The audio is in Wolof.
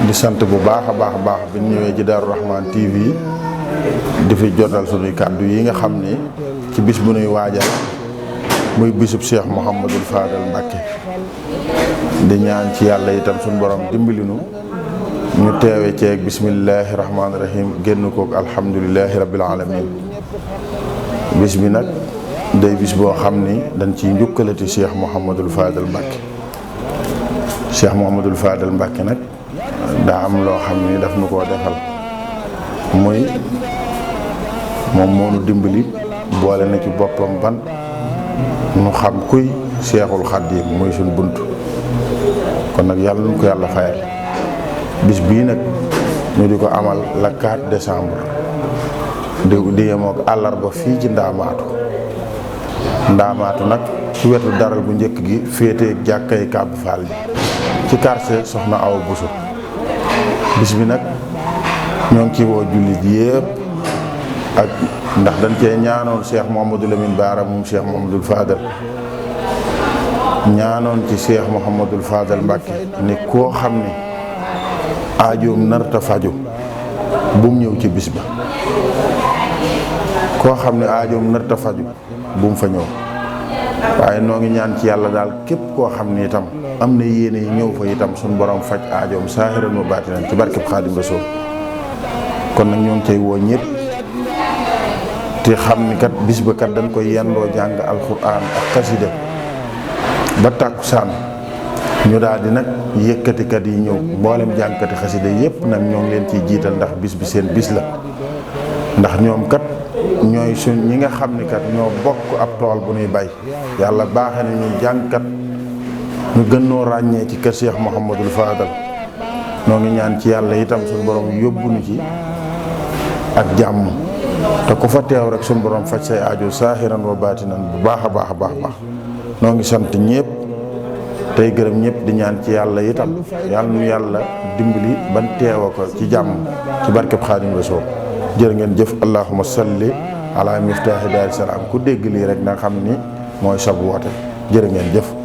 di sant bu baax a baax bi ñu ñëwee ci Darou Rahman TV di fi jotal sunuy kàddu yi nga xam ni ci bis bu nuy waajal muy bisub Cheikh Mouhamadul Fadal Mbacké di ñaan ci yàlla itam suñu borom dimbalinu ñu teewe ceeg bismillahi rahmaani rahim génn kook alhamdulilahi rabbil alamin bis bi nag day bis boo xam ni dañ ciy njukkalati Cheikh Mouhamadul Fadal Mbacké Cheikh Mouhamadul Fadal Mbacké nag daa am loo xam ni daf nu koo defal muy moom moo nu dimbali boole na ci boppam ban nu xam kuy Seexul Xadiim muy suñ bunt kon nag yàlla nu ko yàlla fayal bis bii nag ñu di ko amal la 4 décembre di yemook àllarba fii ci ndaamaatu nag ci wetu daral bu njëkk gi féetee jàkkay Kàbb Faal ji ci quartier Soxna Awa Bousso bis bi nag ñoo ngi ci woo jullit yépp ak ndax dañ cee ñaanoon Cheikh Mouhamadou Lamine Bara moom Cheikh Mouhamadul Fadal ñaanoon ci Cheikh Mouhamadul Fadal Mbacké ni koo xam ni aajoom narta faju bu mu ñëw ci bis ba koo xam ne aajoom narta faju bu mu fa ñëw waaye noo ngi ñaan ci yàlla daal képp koo xam ni itam am na yéene yi ñëw fa itam suñu borom faj aajoom saahiran wa baatinan ci barkeb Xaadim Rasuul kon nag ñoo ngi cay woo ñëpp te xam ni kat bis ba kat dañ koy yendoo jàng alxuraan ak xasida ba tàkkusaan ñu daal di nag yëkkatikat yi ñëw mboolem jàngkati xasida yépp nag ñoo ngi leen ciy jiital ndax bis bi seen bis la ndax ñoom kat ñooy suñ ñi nga xam ni kat ñoo bokk ab tool bu ñuy bay yàlla baaxe na ñuy jàngkat ñu gën noo ràññee ci kër Cheikh Mouhamadul Fadal noo ngi ñaan ci yàlla itam suñu borom yóbbu nu ci ak jàmm te ku fa teew rek suñu borom faj say aajo saahiran wa baatinan bu baax a baax noo ngi sant ñëpp tey gërëm ñëpp di ñaan ci yàlla itam yàlla nu yàlla dimbali ban teewa ko ci jàmm ci barkeb Xaadim Rasuul jërë ngeen jëf allahumma salli ala miftaahi daari salaam ku dégg lii rek na xam ni mooy sab woote jërë ngeen jëf